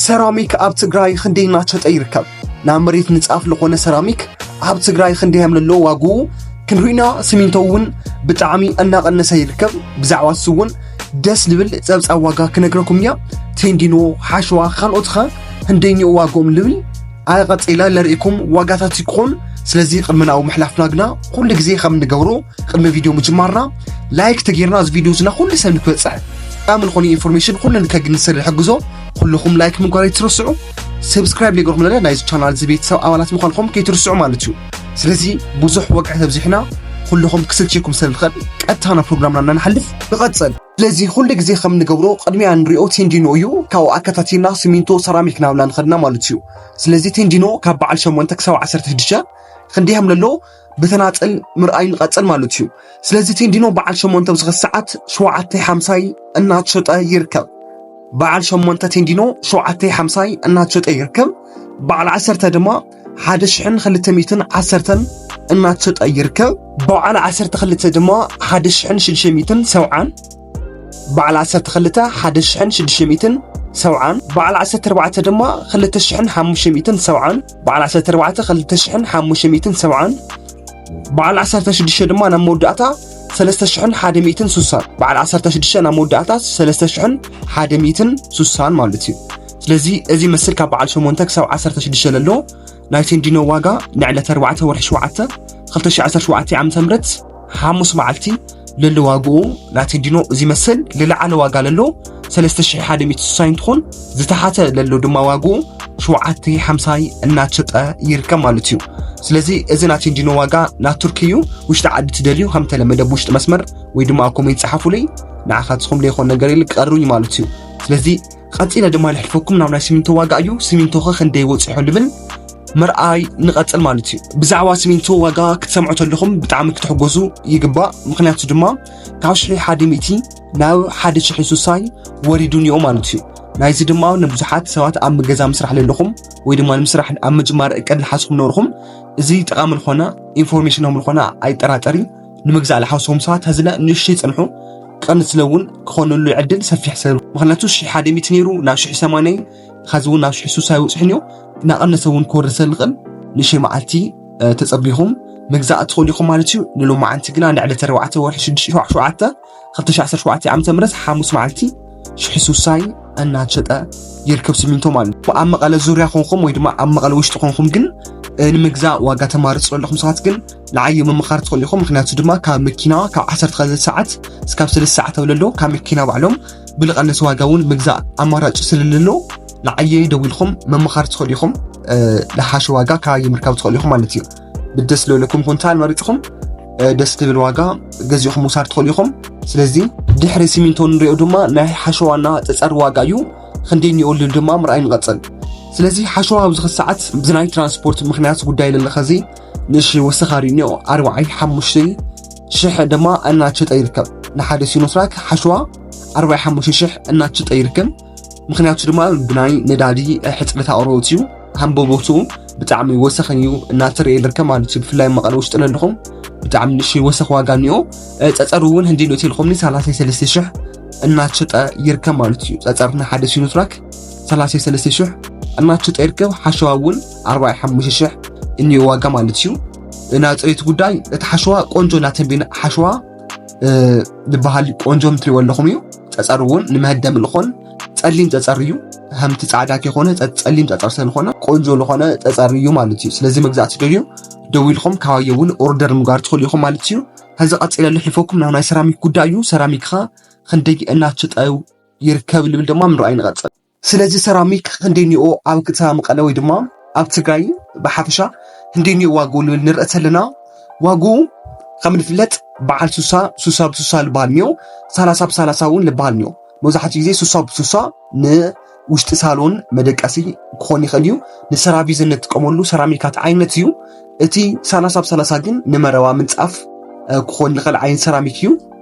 ሰራሚክ ኣብ ትግራይ ክንደይ እናተሸጠ ይርከብ? ናብ መሬት ንጻፍ ዝኾነ ሰራሚክ ኣብ ትግራይ ክንደይ ከም ዘሎ ዋግኡ ክንሪና፣ ሲሚንቶ እውን ብጣዕሚ እናቐነሰ ይርከብ። ብዛዕባ እሱ እውን ደስ ልብል ጸብጻብ ዋጋ ክነግረኩም እያ። ቴንዲኖ፣ ሓሸዋ፣ ካልኦትኸ ክንደይንኡ ዋግኦም ልብል? ኣቐጺላ ለርእኩም ዋጋታት ይክኾን። ስለዚ ቅድሚ ናብኡ ምሕላፍና ግና ኩሉ ግዜ ከም ንገብሮ ቅድሚ ቪድዮ ምጅማርና ላይክ ተጌርና እዚ ቪድዮ ዝና ኩሉ ሰብ ንክበጽሕ ጠቃሚ ዝኾነ ኢንፎርሜሽን ኩሉ ንከግንሰል ይሕግዞ። ኩልኹም ላይክ ምግባር ኣይትረስዑ። ሰብስክራይብ ዘይገርኩም ነለ ናይዚ ቻናል እዚ ቤተሰብ ኣባላት ምዃንኹም ከይትርስዑ ማለት እዩ። ስለዚ ብዙሕ ወግዒ ተብዚሕና ኩልኹም ክስልችኩም ሰብ ዝኸድ ቀጥታ ናብ ፕሮግራምና እናንሓልፍ ንቐጽል። ስለዚ ኩሉ ግዜ ከም ንገብሮ ቅድሚያ ንሪኦ ቴንዲኖ እዩ። ካብኡ ኣከታቲልና ሲሚንቶ ሰራሚክ ናብላ ንኸድና ማለት እዩ። ስለዚ ቴንዲኖ ካብ በዓል ሸሞንተ ክሳብ ዓሰርተ ሽዱሽተ ክንደይ ከም ዘሎ ብተናጸል ምርኣይ ንቐጽል ማለት እዩ። ስለዚ ቴንዲኖ በዓል ሸሞንተ ኣብዚ ሰዓት ሸውዓተ ሓምሳይ እናተሸጠ ይርከብ። በዓል ሸሞንተ ቴንዲኖ ሸውዓተ ሓምሳይ እናተሸጠ ይርከብ። በዓል ዓሰርተ ድማ ሓደ ሽሕን ክልተ ሚእትን ዓሰርተን እናተሸጠ ይርከብ። በዓል ዓሰርተ ክልተ ድማ ሓደ ሽሕን ሽዱሽተ ሚእትን ሰብዓን፣ በዓል ዓሰርተ ክልተ ሓደ ሽሕን ሽዱሽተ ሚእትን ሰብዓን፣ በዓል ዓሰርተ ኣርባዕተ ድማ ክልተ ሽሕን ሓሙሽተ ሚእትን ሰብዓን፣ በዓል ዓሰርተ ኣርባዕተ ክልተ ሽሕን ሓሙሽተ ሚእትን ሰብዓን፣ በዓል ዓሰርተ ሽዱሽተ ድማ ናብ መወዳእታ ሰለስተ ሽሕን ሓደ ሚእትን ስሳን፣ በዓል ዓሰርተ ሽዱሽተ ናብ መወዳእታ ሰለስተ ሽሕን ሓደ ሚእትን ስሳን ማለት እዩ። ስለዚ እዚ መስል ካብ በዓል ሸሞንተ ክሳብ ዓሰርተ ሽዱሽተ ለሎ ናይ ቴንዲኖ ዋጋ ንዕለት ኣርባዕተ ወርሒ ሸውዓተ ክልተ ሽሕ ዓሰርተ ሸውዓተ ዓመተ ምህረት ሓሙስ መዓልቲ ለሎ ዋግኡ ናይ ቴንዲኖ እዚ መስል ልለዓለ ዋጋ ለሎ ሰለስተ ሽሕ ሓደ ሚእቲ ስሳይ እንትኾን ዝተሓተ ለሎ ድማ ዋግኡ ሸውዓተ ሓምሳይ እናተሸጠ ይርከብ ማለት እዩ። ስለዚ እዚ ናይ ቴንዲኖ ዋጋ ናይ ቱርኪ እዩ። ውሽጢ ዓዲ ትደልዩ ከም ተለመደ ብውሽጢ መስመር ወይ ድማ ኣብ ኮሜንት ጸሓፉለይ። ንዓኻትኩም ለይኾን ነገር ኢሉ ቀሩኝ ማለት እዩ። ስለዚ ቀጺለ ድማ ልሕልፈኩም ናብ ናይ ሲሚንቶ ዋጋ እዩ። ሲሚንቶ ኸ ክንደይ ወጺሑ ልብል ምርኣይ ንቐጽል ማለት እዩ። ብዛዕባ ሲሚንቶ ዋጋ ክትሰምዑ ተለኹም ብጣዕሚ ክትሕጎሱ ይግባእ። ምኽንያቱ ድማ ካብ ሽሕ ሓደ ሚእቲ ናብ ሓደ ሽሕ ስሳይ ወሪዱ እኒኦ ማለት እዩ። ናይዚ ድማ ንብዙሓት ሰባት ኣብ ገዛ ምስራሕ ለለኹም ወይ ድማ ንምስራሕ ኣብ ምጅማር እቅድ ልሓዝኩም ነበርኩም፣ እዚ ጠቓሚ ዝኾነ ኢንፎርሜሽን ከም ዝኾነ ኣይጠራጠሪ። ንምግዛእ ልሓሰቦም ሰባት ሀዝለ ንእሽተይ ይጸንሑ፣ ቀንስ ለውን ክኾነሉ ዕድል ሰፊሕ ሰብ። ምኽንያቱ ሽሕ ሓደ ሚእቲ ነይሩ ናብ ሽሕ ሰማንያ ኸዚ እውን ናብ ሽሕ ስሳ ይወጽሕ እኒኦ። እናቐነሰ እውን ክወርድ ስለ ዝኽእል ንእሽተይ መዓልቲ፣ እ፣ ተጸቢኹም ምግዛእ ትኽእሉ ኢኹም ማለት እዩ። ንሎማዓንቲ ግና ንዕለት ኣርባዕተ ወርሒ ሽዱሽተ ሸውዓተ ክልተ ሽሕ ዓሰርተ ሸውዓተ ዓመተ ምህረት ሓሙስ መዓልቲ ሽሕ ስሳይ እናተሸጠ ይርከብ ሲሚንቶ ማለት እዩ። ኣብ መቐለ ዙርያ ኮንኩም ወይ ድማ ኣብ መቐለ ውሽጢ ኮንኩም ግን፣ እ፣ ንምግዛእ ዋጋ ተማርጽ ዘለኹም ሰባት ግን ንዓዩ ምምኻር ትኽእሉ ኢኹም። ምኽንያቱ ድማ ካብ መኪና ካብ ዓሰርተ ክልተ ሰዓት እስካብ ሰለስተ ሰዓት ኣብ ለሎ ካብ መኪና ባዕሎም ብልቐነስ ዋጋ እውን ምግዛእ ኣማራጭ ስለለሎ ንዓየ ደዊልኩም ምምኻር ትኽእሉ ኢኹም። እ፣ ዝሓሸ ዋጋ ካባየ ምርካብ ትኽእሉ ኢኹም ማለት እዩ። ብደስ ዝበለኩም ኩንታል መሪጽኹም፣ እ፣ ደስ ዝብል ዋጋ ገዚእኹም ምውሳድ ትኽእሉ ኢኹም። ስለዚ ድሕሪ ሲሚንቶ ንሪኦ ድማ ናይ ሓሸዋና ጸጸር ዋጋ እዩ። ክንደይ እኒኦ ልብል ድማ ምርኣይ ንቐጽል። ስለዚ ሓሸዋ ኣብዚ ሰዓት ብዚ ናይ ትራንስፖርት ምኽንያት ጉዳይ ለለ ኸዚ ንእሽተይ ወሰኻሪ እኒኦ ኣርባዓይ ሓሙሽተ ሽሕ ድማ እናተሸጠ ይርከብ። ንሓደ ሲኖትራክ ሓሸዋ ኣርባዓይ ሓሙሽተ ሽሕ እናተሸጠ ይርከብ። ምኽንያቱ ድማ ብናይ ነዳዲ ሕጽረት ኣቕርቦት እዩ። ሃምቦቦቱ ብጣዕሚ ወሰኽን እዩ እናተረየ ዝርከብ ማለት እዩ። ብፍላይ መቐለ ውሽጢ ለለኹም ብጣዕሚ ንእሽተይ ወሰኽ ዋጋ እኒኦ። እ፣ ጸጸሩ እውን ህንዲ ኖት ኢልኹምኒ ሰላሳ ሰለስተ ሽሕ እናተሸጠ ይርከብ ማለት እዩ። ጸጸርና ሓደ ሲኖትራክ ሰላሳ ሰለስተ ሽሕ እናተሸጠ ይርከብ። ሓሸዋ እውን ኣርባዓ ሓሙሽተ ሽሕ እኒኦ ዋጋ ማለት እዩ። ናይ ጽሬት ጉዳይ እቲ ሓሸዋ ቆንጆ እናተንቤና ሓሸዋ፣ እ፣ ዝበሃል ቆንጆ ምትሪዎ ኣለኹም እዩ። ጸጸር እውን ንመህደም ልኾን ጸሊም ጸጸር እዩ። ከምቲ ጻዕዳ ከይኮነ ጸ-፣ ጸሊም ጸጸር ስለዝኾነ ቆንጆ ዝኾነ ጸጸር እዩ ማለት እዩ። ስለዚ መግዛእቲ ደልዩ ደዊልኩም ካባየ እውን ኦርደር ምግባር ትኽእሉ ኢኹም ማለት እዩ። ከዚ ቀጺለ ልሕልፈኩም ናብ ናይ ሰራሚክ ጉዳይ እዩ። ሰራሚክ ኸ ክንደይ እናተሸጠ ይርከብ ልብል ድማ ምርኣይ ንቐጽል። ስለዚ ሰራሚክ ክንደይ እኒኦ ኣብ ከተማ መቐለ ወይ ድማ ኣብ ትግራይ ብሓፈሻ ክንደይ እኒኦ ዋግኡ ልብል ንርእ ተለና ዋግኡ ከም ዝፍለጥ በዓል ሱሳ፣ ሱሳ ብሱሳ ልበሃል እኒኦ፣ ሰላሳ ብሰላሳ እውን ልበሃል እኒኦ። መብዛሕትኡ ግዜ ሱሳ ብሱሳ ንውሽጢ ሳሎን መደቀሲ ክኾን ይኽእል እዩ። ንሰራቪስ እንጥቀመሉ ሰራሚካት ዓይነት እዩ። እቲ ሰላሳ ብሰላሳ ግን ንመረባ ምንጻፍ፣ እ፣ ክኾን ዝኽእል ዓይነት ሰራሚክ እዩ።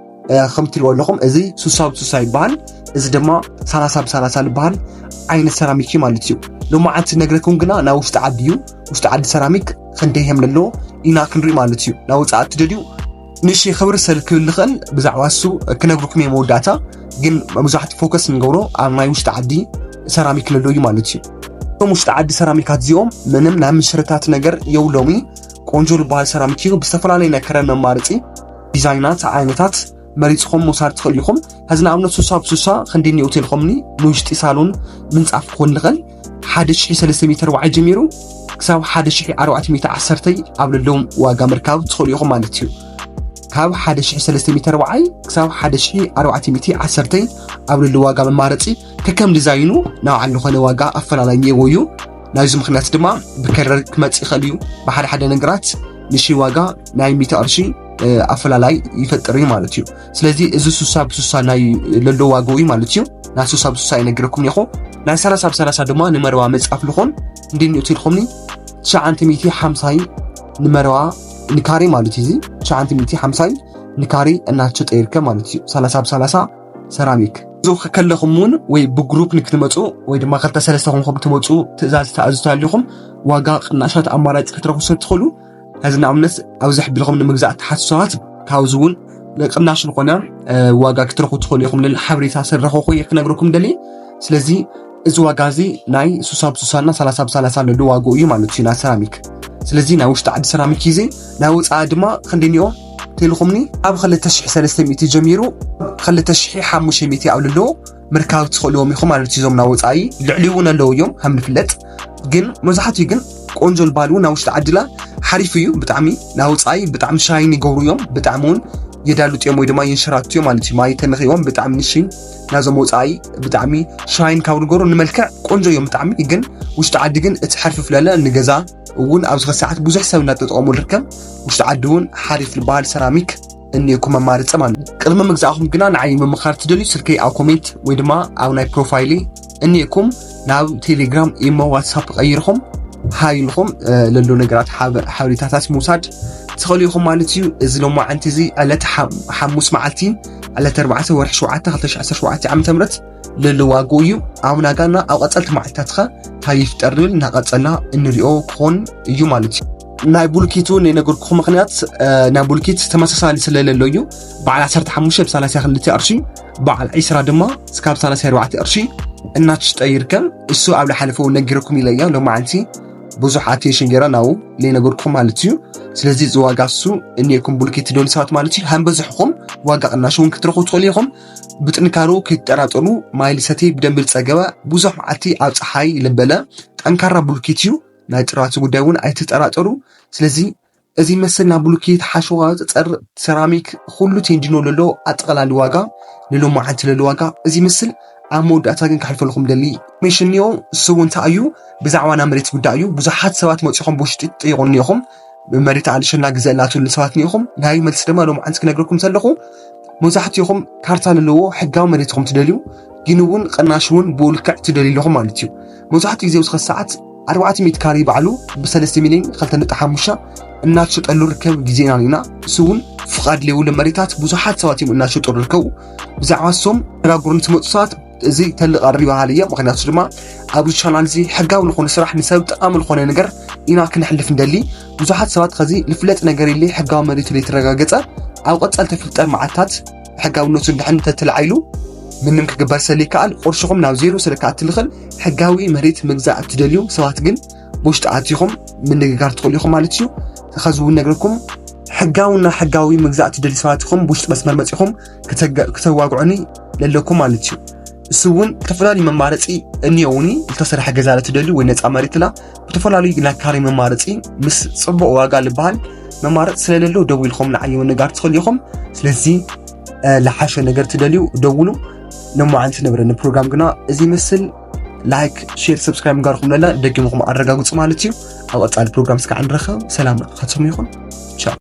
እ፣ ከም ትሪእዎ ኣለኹም እዚ ሱሳ ብሱሳ ይበሃል። እዚ ድማ ሰላሳ ብሰላሳ ዝበሃል ዓይነት ሰራሚክ እዩ ማለት እዩ። ሎማዓንቲ ነግረኩም ግና ናይ ውሽጢ ዓዲ እዩ። ውሽጢ ዓዲ ሰራሚክ ክንደይ ከም ዘሎ ኢና ክንርኢ ማለት እዩ። ናይ ወጻኢ ትደልዩ ንእሽተይ ክብር ሰል ክብል ንኽእል ብዛዕባ እሱ ክነግርኩም እየ መወዳእታ። ግን መብዛሕትኡ ፎከስ ንገብሮ ኣብ ናይ ውሽጢ ዓዲ ሰራሚክ ለሎ እዩ ማለት እዩ። እቶም ውሽጢ ዓዲ ሰራሚካት እዚኦም ምንም ናይ ምሽርታት ነገር የብሎም እዩ። ቆንጆ ዝበሃል ሰራሚክ እዩ። ብዝተፈላለዩ ናይ ከረን መማረፂ ዲዛይናት፣ ዓይነታት መሪፅኹም ምውሳድ ትኽእሉ ኢኹም። ሕዚ ንኣብነት ሱሳ ብሱሳ ክንዲ እኒኦ ተልኹምኒ ንውሽጢ ሳሎን ምንፃፍ ክኾን ንኽእል ሓደ ሽሕ ሰለስተ ሚእቲ ኣርባዓ ጀሚሩ ክሳብ ሓደ ሽሕ ኣርባዕተ ሚእቲ ዓሰርተ ኣብ ለሎም ዋጋ ምርካብ ትኽእሉ ኢኹም ማለት እዩ። ካብ ሓደ ሽሕ ሰለስተ ሚእቲ ኣርባዓ ክሳብ ሓደ ሽሕ ኣርባዕተ ሚእቲ ዓሰርተ ኣብ ለሎ ዋጋ መማረፂ ከከም ዲዛይኑ ናብ ዓሉ ኾነ ዋጋ ኣፈላላይ እኒኤዎ እዩ። ናይዚ ምኽንያት ድማ ብከረር ክመጽእ ይኽእል እዩ። ብሓደ ሓደ ነገራት ንሺ ዋጋ ናይ ሚእቲ ቅርሺ ኣፈላላይ ይፈጥር እዩ ማለት እዩ። ስለዚ እዚ ሱሳ ብሱሳ ናይ ለሎ ዋጋኡ እዩ ማለት እዩ። ናይ ሱሳ ብሱሳ ይነግረኩም እኒኹ። ናይ ሰላሳ ብሰላሳ ድማ ንመረባ መጻፍ ልኾን እንዴ ንእትልኹምኒ ትሽዓንተ ሚእቲ ሓምሳይ ንመረባ ንካሬ ማለት እዩ። እዚ ትሽዓንተ ሚእቲ ሓምሳይ ንካሬ እናተሸጠ ይርከብ ማለት እዩ። ሰላሳ ብሰላሳ ሰራሚክ። እዚ ከለኹም እውን ወይ ብግሩፕ ንክትመፁ ወይ ድማ ክልተ ሰለስተ ኮንኩም ትመፁ ትእዛዝ ተኣዝዙ ኣለኹም ዋጋ ቅናሻት ኣማራፂ ክትረኽቡ ስለ ትኽእሉ፣ ሕዚ ንኣብነት ኣብዚ ሕቢልኹም ንምግዛእ ትሓስቡ ሰባት ካብዚ እውን ቅናሽ ዝኾነ ዋጋ ክትረኽቡ ትኽእሉ ኢኹም። ልል ሓበሬታ ስለ ረኸኹ እየ ክነግረኩም ደሊ። ስለዚ እዚ ዋጋ እዚ ናይ ሱሳ ብሱሳና ሰላሳ ብሰላሳ ለሉ ዋጋኡ እዩ ማለት እዩ ናይ ሰራሚክ። ስለዚ ናይ ውሽጢ ዓዲ ሰራሚክ እዩ። ናይ ወፃኢ ድማ ክንደይ እኒኦ ተልኹምኒ ኣብ ክልተ ሽሕ ሰለስተ ሚእቲ ጀሚሩ ክልተ ሽሕ ሓሙሽተ ሚእቲ ኣብ ልሎ ምርካብ ትኽእልዎም ኢኹም ማለት እዩ። እዞም ናይ ወፃኢ ልዕሊ እውን ኣለዉ እዮም ከም ንፍለጥ፣ ግን መብዛሕትኡ ግን ቆንጆ ልባሉ ናይ ውሽጢ ዓድላ ሓሪፍ እዩ። ብጣዕሚ ናይ ወፃኢ ብጣዕሚ ሻይን ይገብሩ እዮም። ብጣዕሚ እውን የዳልጡ እዮም ወይ ድማ የንሸራቱ እዮም ማለት እዩ። ማይ ተነኺዎም ብጣዕሚ ንሽን ናዞም ወፃኢ ብጣዕሚ ሻይን ካብ ንገሩ ንመልክዕ ቆንጆ እዮም ብጣዕሚ። ግን ውሽጢ ዓዲ ግን እቲ ሕርፍፍ ለለ ንገዛ እውን ኣብዚ ሰዓት ብዙሕ ሰብ እናተጠቐሙ ልርከብ። ውሽጢ ዓዲ እውን ሓሪፍ ልበሃል ሰራሚክ እኒኤኩም መማርፂ ማለት እዩ። ቅድሚ ምግዛእኹም ግና ንዓይ ምምኻር ትደልዩ ስልከይ ኣብ ኮሜንት ወይ ድማ ኣብ ናይ ፕሮፋይሊ እኒኤኩም ናብ ቴሌግራም፣ ኢሞ፣ ዋትሳፕ ቀይርኹም ሃይ ኢልኹም ለሎ ነገራት ሓበ-፣ ሓበሬታታት ምውሳድ ትኽእሉ ኢኹም ማለት እዩ። እዚ ሎማዓንቲ እዚ ዕለት ሓ-፣ ሓሙስ መዓልቲ ዕለት ኣርባዕተ ወርሒ ሸውዓተ ክልተ ሽሕ ዓሰርተ ሸውዓተ ዓመተ ምህረት ለሎ ዋጋኡ እዩ። ኣብ ናጋና ኣብ ቀጸልቲ መዓልትታት ኸ እንታይ ይፍጠር ንብል እናቐጸልና እንሪኦ ክኾን እዩ ማለት እዩ። ናይ ቡልኬቱ ንነገርኩኹም ምኽንያት፣ እ፣ ናይ ቡልኬት ተመሳሳሊ ስለ ለሎ እዩ። በዓል ዓሰርተ ሓሙሽተ ብ ሰላሳ ክልተ ቅርሺ፣ በዓል ዒስራ ድማ እስካብ ሰላሳ ኣርባዕተ ቅርሺ እናተሽጠ ይርከብ። እሱ ኣብ ዝሓለፈ እውን ነጊረኩም ኢለ እያ። ሎማዓንቲ ብዙሕ ኣቴንሽን ገይረ ናብኡ ዘይነገርኩኹም ማለት እዩ። ስለዚ እዚ ዋጋ እሱ እኒኤኩም ቡልኬት ትደልዩ ሰባት ማለት እዩ። ሃም በዝሕኹም ዋጋ ቅናሽ እውን ክትረኽቡ ትኽእሉ ኢኹም። ብጥንካሩ ከይትጠራጠሩ፣ ማይ ልሰቲ ብደንቢ ልጸገበ፣ ብዙሕ መዓልቲ ኣብ ጸሓይ ልበለ፣ ጠንካራ ቡልኬት እዩ። ናይ ጥራቱ ጉዳይ እውን ኣይትጠራጠሩ። ስለዚ እዚ መስል ናብ ቡልኬት፣ ሓሸዋ፣ ጸጸር፣ ሰራሚክ፣ ኩሉ ቴንዲኖ ለሎ ኣጠቓላሊ ዋጋ፣ ንሎማዓንቲ ለሎ ዋጋ እዚ መስል ኣብ መወዳእታ ግን ክሕልፈልኩም ደሊ። ሜሽን ኒዮ እሱ እውን እንታይ እዩ? ብዛዕባ ናይ መሬት ጉዳይ እዩ። ብዙሓት ሰባት መጺኹም ብውሽጢ ትጥይቑ እኒኹም። መሬት ኣልሸና ግዘእላ ትብሉ ሰባት እኒኹም። ናይ መልሲ ድማ ሎማዓንቲ ክነግረኩም ዘለኹ፣ መብዛሕትኹም ካርታ ለለዎ ሕጋዊ መሬትኹም ትደልዩ፣ ግን እውን ቅናሽ እውን ብኡ ልክዕ ትደልዩ ኣለኹም ማለት እዩ። መብዛሕትኡ ግዜ ኣብዚ ኸዚ ሰዓት ኣርባዕተ ሚእቲ ካሬ ባዕሉ ብሰለስተ ሚልዮን ክልተ ነጥቢ ሓሙሽተ እናተሸጠሉ ርከብ ግዜ ኢና ኣለና። እሱ እውን ፍቓድ ለይብሉ መሬታት ብዙሓት ሰባት እዮም እናሸጡ ርከቡ። ብዛዕባ እሶም ተጋግሩ ንትመፁ ሰባት እዚ ተልቕ ኣሪባሃል እየ። ምኽንያቱ ድማ ኣብዚ ቻናል እዚ ሕጋዊ ዝኾነ ስራሕ ንሰብ ጠቓሚ ዝኾነ ነገር ኢና ክነሕልፍ እንደሊ። ብዙሓት ሰባት ኸዚ ልፍለጥ ነገር ኢለ ሕጋዊ መሬቱ ለይተረጋገጸ ኣብ ቀጻል ተፍልጠ መዓልታት ሕጋውነቱ እንድሕን እንተተላዒሉ ምንም ክግበር ስለ ይከኣል፣ ቅርሽኹም ናብ ዜሮ ስለ ክኣቲ ልኽእል፣ ሕጋዊ መሬት ምግዛእ እትደልዩ ሰባት ግን ብውሽጢ ኣቲኹም ምንግጋር ትኽእሉ ኢኹም ማለት እዩ። ኸዚ እውን ነግረኩም፣ ሕጋውና ሕጋዊ ምግዛእ እትደልዩ ሰባት ኢኹም ብውሽጢ መስመር መጺኹም ክተ-፣ ክተዋግዑኒ ለለኩም ማለት እዩ። እሱ እውን ዝተፈላለዩ መማረፂ እኒኦውኒ፣ ዝተሰርሐ ገዛ ለትደልዩ ወይ ነፃ መሬት ላ ብተፈላለዩ ናይ ካሬ መማረፂ ምስ ፅቡቕ ዋጋ ልበሃል መማረፂ ስለለሎ ደዊልኩም ንዓይ ምንጋር ትኽእሉ ኢኹም። ስለዚ፣ እ፣ ለሓሸ ነገር ትደልዩ ደውሉ። ሎማዓንቲ ነበረኒ ፕሮግራም ግና እዚ ይመስል። ላይክ፣ ሼር፣ ሰብስክራይብ ምግባርኩም ለላ ደጊምኩም ኣረጋግፁ ማለት እዩ። ኣብ ቀፃሊ ፕሮግራም እስካዕ ንረኸብ። ሰላም ንዓኻትኩም ይኹን። ቻው።